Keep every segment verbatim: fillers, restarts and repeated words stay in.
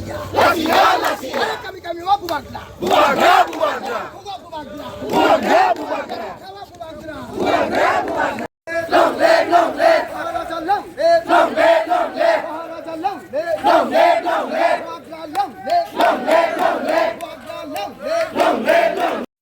Lachiya, lachiya. Kami kami wa bubagra. Bubagra, bubagra. Bubagra, bubagra. Bubagra, bubagra. Bubagra, bubagra. Long live, long live. Maharaja long live. Long live, long live. Maharaja long live. Long live, long live. Bubagra long live. Long live, long live. Bubagra long live. Long live, long live.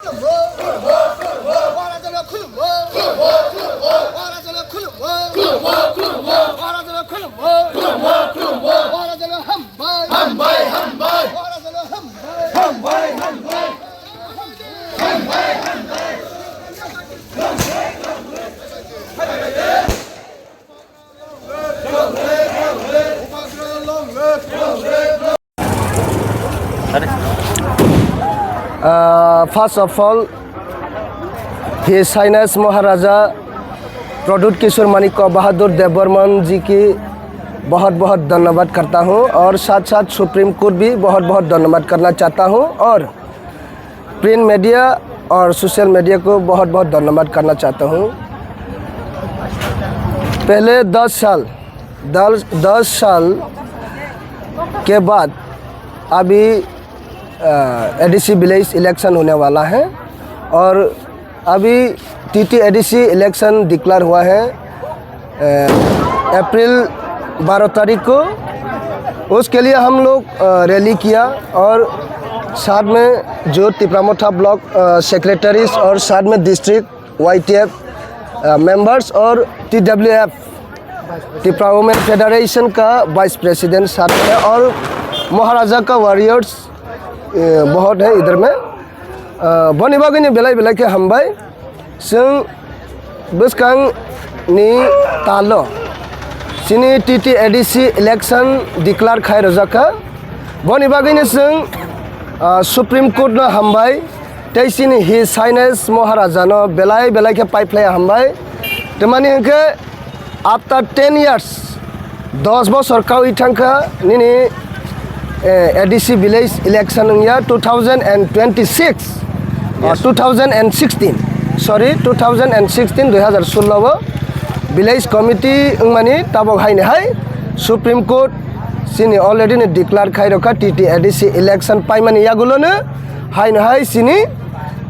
Uh, first of all, His Highness Maharaja Pradyut किशोर माणिक्य बहादुर देव बर्मन जी की बहुत बहुत धन्यवाद करता हूँ, और साथ साथ supreme court भी बहुत बहुत धन्यवाद करना चाहता हूँ, और प्रिंट मीडिया और सोशल मीडिया को बहुत बहुत धन्यवाद करना चाहता हूँ। पहले दस साल, दस, दस साल के बाद अभी एडीसी विलेज इलेक्शन होने वाला है, और अभी टीटी एडीसी इलेक्शन डिक्लेयर हुआ है अप्रैल बारह तारीख को। उसके लिए हम लोग रैली किया, और साथ में जो तिपरा मोथा ब्लॉक सेक्रेटरीज और साथ में डिस्ट्रिक्ट वाईटीएफ मेंबर्स और टीडब्ल्यूएफ, तिपरा वुमेन फेडरेशन का वाइस प्रेसिडेंट साथ में है, और महाराजा का वॉरियर्स बहुत है इधर में। Boni bagwi ni belai belai khe hambai. Chwng bwskang ni talo chini T T A D C election declare khai rwjak kha. Boni bagwi no chwng, ah, Supreme Court no hambai tei chini His Highness Maharaja no belai belai khe paiphlai hambai. Tamani hwnkhe after ten years, dos bosor kaui thangkha nini, eh, A D C village election wngya two thousand and twenty-six, ah, Yes. two thousand and sixteen, sorry, two thousand and sixteen, dui hazar sullo o village committee wngmani tabok haini hai Supreme Court chini already ni declare khai rokha T T A D C election paimani yagulo no haino hai chini,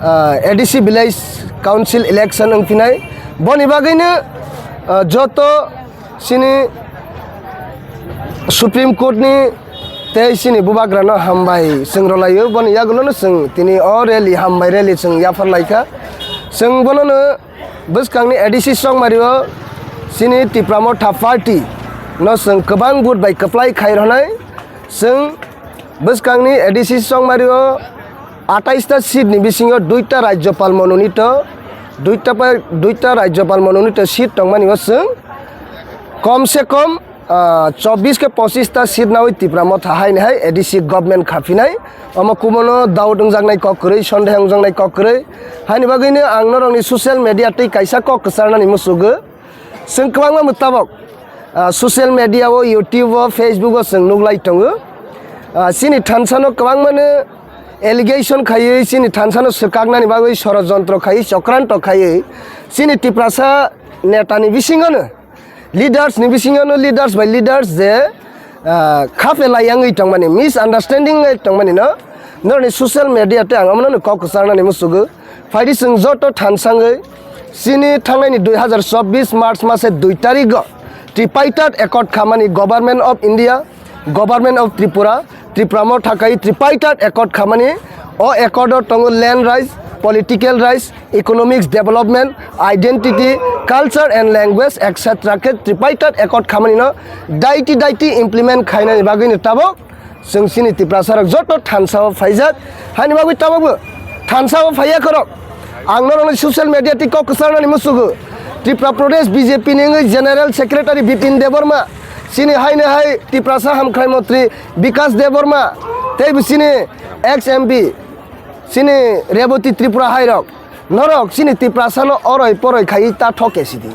ah, A D C village council election wngphinai. Boni bagwi no, ah, joto chini Supreme Court ni tei chini bubagra no hambai chwng rwlaio, boni yagulo no chwng tini o rally, hambai rally chwng yaphar laikha. Chwng bono no bwskang ni A D C Chongmari o chini Tipra Motha Party no chwng kwbang vote bai kwplai khai rwnai. Chwng bwskang ni A D C Chongmari o atais ta seat ni bisingo duita Rajyapal mononito, duita pa, duita Rajyapal mononito seat tongmani o chwng kom se kom, ah, chobbish ke pochish ta seat nawi Tipra Motha haini hai A D C government khaphinai. Omo kumono doubt wngjaknai kok kwrwi, sondeha wngjaknai kok kwrwi. Haini bagwi no ang norokni social media tei kaisa kok kwcharnani muchugo. Chwng kwbangma mwtabok, ah, social media o, YouTube o, Facebook o chwng nuklai tongo. Ah, chini thansa no kwbangma no allegation khaiwi, chini thansa no swkaknani bagwi sorojontro khaiwi, chokranto khaiwi, chini Tiprasa neta ni bisingo no, leaders ni bisingo no, leaders by leaders je, ah, khape lai yangwi tongmani, misunderstanding wngwi tongmani no, norokni social media tei ang omono no kok kwcharnani muchugo. Phaidi chwng joto thansangwi chini thangnaini dui hazar chobbish March mase dui tarigo tripartite accord khamani Government of India, Government of Tripura, Tipra Motha kai tripartite accord khamani. O accord o tongo land rights, political rights, economics development, identity, culture and language, et cetera khe tripartite accord khamani no daiti daiti implement khainani bagwi no tabok chwng chini Tiprasa rok joto thansa o phaijak. Hani bagwi tabok bo thansa o phaiya khorok. Ang norokno social media tei kok kwcharnani muchugo. Tripura Pradesh B J P ni wngwi General Secretary Bipin Debbarma, chini haino hai Tiprasa hamkrai montri Bikas Debbarma, tei bo chini ex M P, chini Reboti Tripura hai rok. Norok chini Tiprasa no oroi poroi khaiwi ta thok ke sidi.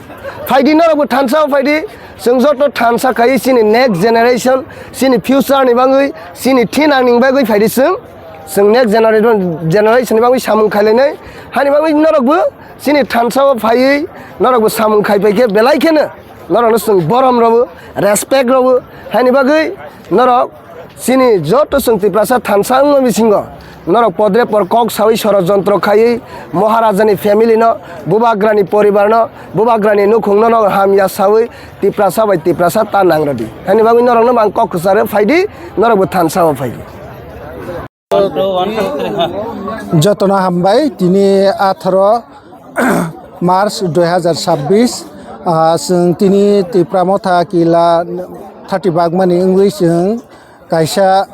Phaidi norok bo thansa o phaidi, chwng joto thansa khaiwi chini next generation, chini future ni bagwi, chini thinang ni bagwi phaidi chwng, chwng next generation, generation ni bagwi samung khailainai. Hani bagwi norok bo chini thansa o phaiwi norok bo samung khaipai khe belai kheno norok no chwng borom rw o, respect rw o. Hani bagwi norok Chini joto chwng Tiprasa thansa wngma bisingo norok podrepor kok sawi sorojontro khaiwi Maharajani family no, Bubagrani poribar no, Bubagrani nukhung no, no hamya sawi Tiprasa bai Tiprasa ta nangrodi. Hani bagwi norok no ang kok kwcharo phaidi, norok bo thansa o phaidi. Jotono hambai, tini atharo March dui hazar sabbish, ah, chwng tini Tipra Motha kila thirty bagmani wngwi chwng kaisa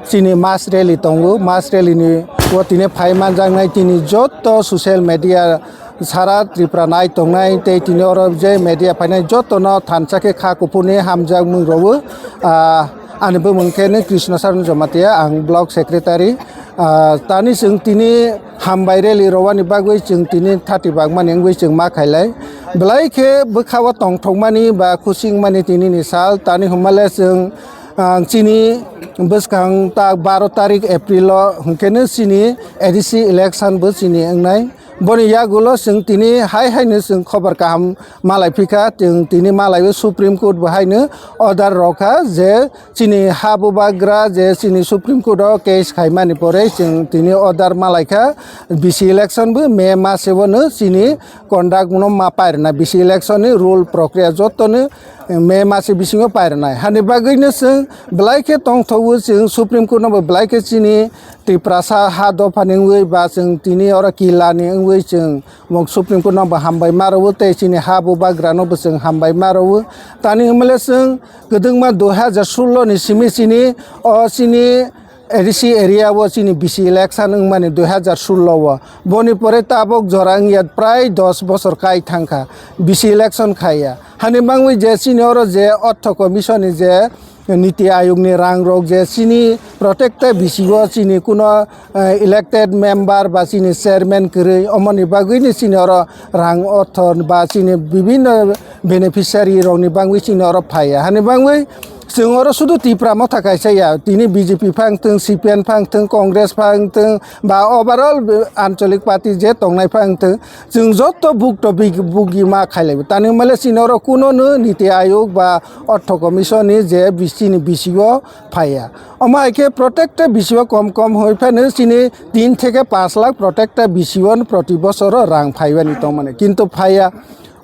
chini mass rally tongo. Mass rally ni o tini phai manjaknai tini joto social media sara Tripura nai tongnai tei tini oro je media phainai jotono thansa khe kha kuphurni hamjakmung rwo. Ah, ani bumung khe no Krishna Saran Jamatia, ang block secretary. Ah, tani chwng tini hambai rally rwani bagwi chwng tini thati bagmani wngwi chwng ma khailai. Belai khe bwkha o tongthokmani ba khusingmani tini ni sal, tani hwnmale chwng, ah, chini bwskang tak baro tarik April o hwnkhe no chini A D C election bo chini wngnai. Boni yagulo chwng tini hai haino chwng khobor kaham malai phikha, chwng tini malaiwi Supreme Court bo haino order rokha je chini ha bubagra je chini Supreme Court o case khaimani pore chwng tini order malaikha, B C election bo May masebono chini conduct no ma pairwna, B C election ni rule prokriya jotono May masi bisingo pairwnai. Hani bagwino chwng belai khe tongthogo, chwng Supreme Court no bo belai khe chini Tiprasa ha dophani wngwi ba chwng tini oro kila ni wngwi chwng mok Supreme Court no bo hambai ma rwo tei chini ha bubagra no bo chwng hambai ma rwo. Tani hwnmale chwng kwdwkma dui hazar sullo ni simi chini o chini A D C area o chini B C election wngmani dui hazar sullo o. Boni pore tabok jora wngya prai dos bosor kai thangkha B C election khaiya. Hani bangwi je chini oro je Ortho Commission ni je Niti Ayog ni rang rok je chini protected B C o chini kuno, eh, elected member ba chini chairman kwrwi, omoni bagwi ni chini oro rang ortho ba chini bibinno beneficiary rok ni bangwi chini oro phaiya. Hani bangwi chwng oro sudu Tipra Motha kaisa ya, tini B J P phang thung, C P M phang thung, Congress phang thung, ba overall ancholik party je tongnai phang thung, chwng joto bukto bigi ma khailaibo. Tani hwnmale chini oro kuno no Niti Ayog ba Ortho Commission ni je B C ni B C o phaiya. Omo hai khe protected B C o kom kom hoi phano chini tin theke panch lakh protected B C o no proti bosoro rang phaibani tongmani. Kintu phaiya.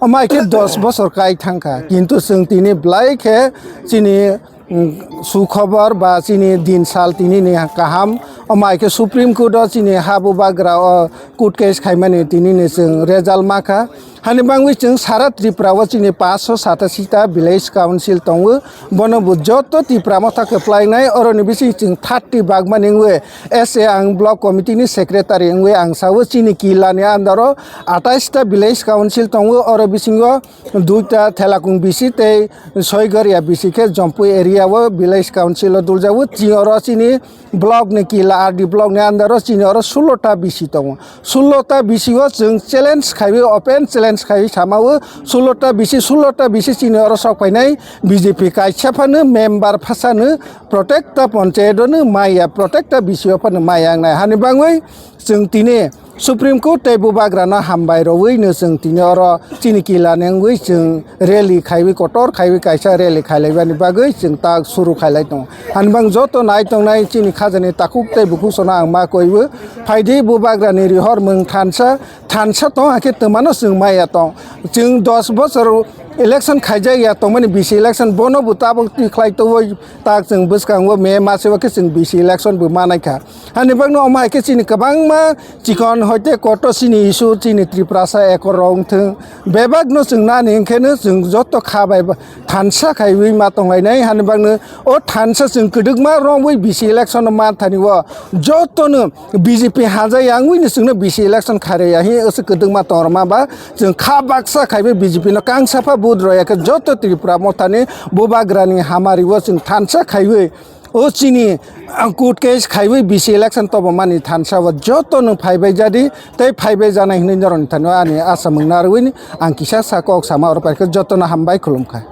Omo hai khe dos bosor kai thangkha. Kintu chwng tini belai khe chini, mm, sukhobor ba chini din sal tini ni kaham. Omo hai khe Supreme Court o chini ha bubagra o court case khaimani tini ni chwng result makha. Hani bangwi chwng sara Tripura o chini paanch sho satasi ta village council tongo. Bono bo joto Tipra Motha kwplainai, oroni bising chwng thirty bagmani wngwi S A ang block committee ni secretary wngwi ang sao. Chini kila ni under o atais ta village council tongo, oro bisingo duita Thelakung B C tei Soigoria B C khe Jompui area o village council o duljago. Chini oro chini block ni kila R D block ni under o chini oro sullo ta B C tongo. Sullo ta B C o chwng challenge khaiwi, open challenge khaiwi samao, sullo ta B C, sullo ta B C chini oro sok phainai B J P kaisa phano member phasano protected ta panchayat o no maya, protected ta B C o phano maya wngnai. Hani bangwi chwng tini Supreme Court tei bubagrano hambai rowino chwng tini oro chini kila nengwi chwng rally khaiwi, kotor khaiwi kaisa rally khailaibani bagwi chwng tak suru khailai tongo. Hanbang joto nai tongnai chini khajani takhuk tei bukhuk sono ang ma koiwi phaidi bubagrani rihor mung thansa, thansa tong hakhe twmano chwng maya tong. Chwng dos bosor election khaijak ya tongmani B C election bono bo tabok twi khlai tongwi tak chwng bwskango May maseo khe chwng B C election bo manaikha. Hani bagno omo hai khe chini kwbangma chikon hoite koto chini issue chini Tiprasa ekor rok wngthwng. Bebak no chwng nani hwnkhe no chwng joto kha bai ba-, thansa khaiwi ma tonglainai. Hani bagno o thansa chwng kwdwkma romwi B C election no man thani o joto no B J P haja yangwi no chwngno B C election khairaya hi oso kwdwkma tongroma ba chwng kha baksa khaiwi B J P no kangsa pha vote roya khe joto Tripura mothani bubagrani hamari o chwng thansa khaiwi o chini, ah, court case khaiwi B C election tobomani thansa o joto no phaibai jadi tei phaibai janai hinwi norokni thani o ani asa mung narwi ang kisa sa kok sama oro paikhe joto no hambai khulumkha.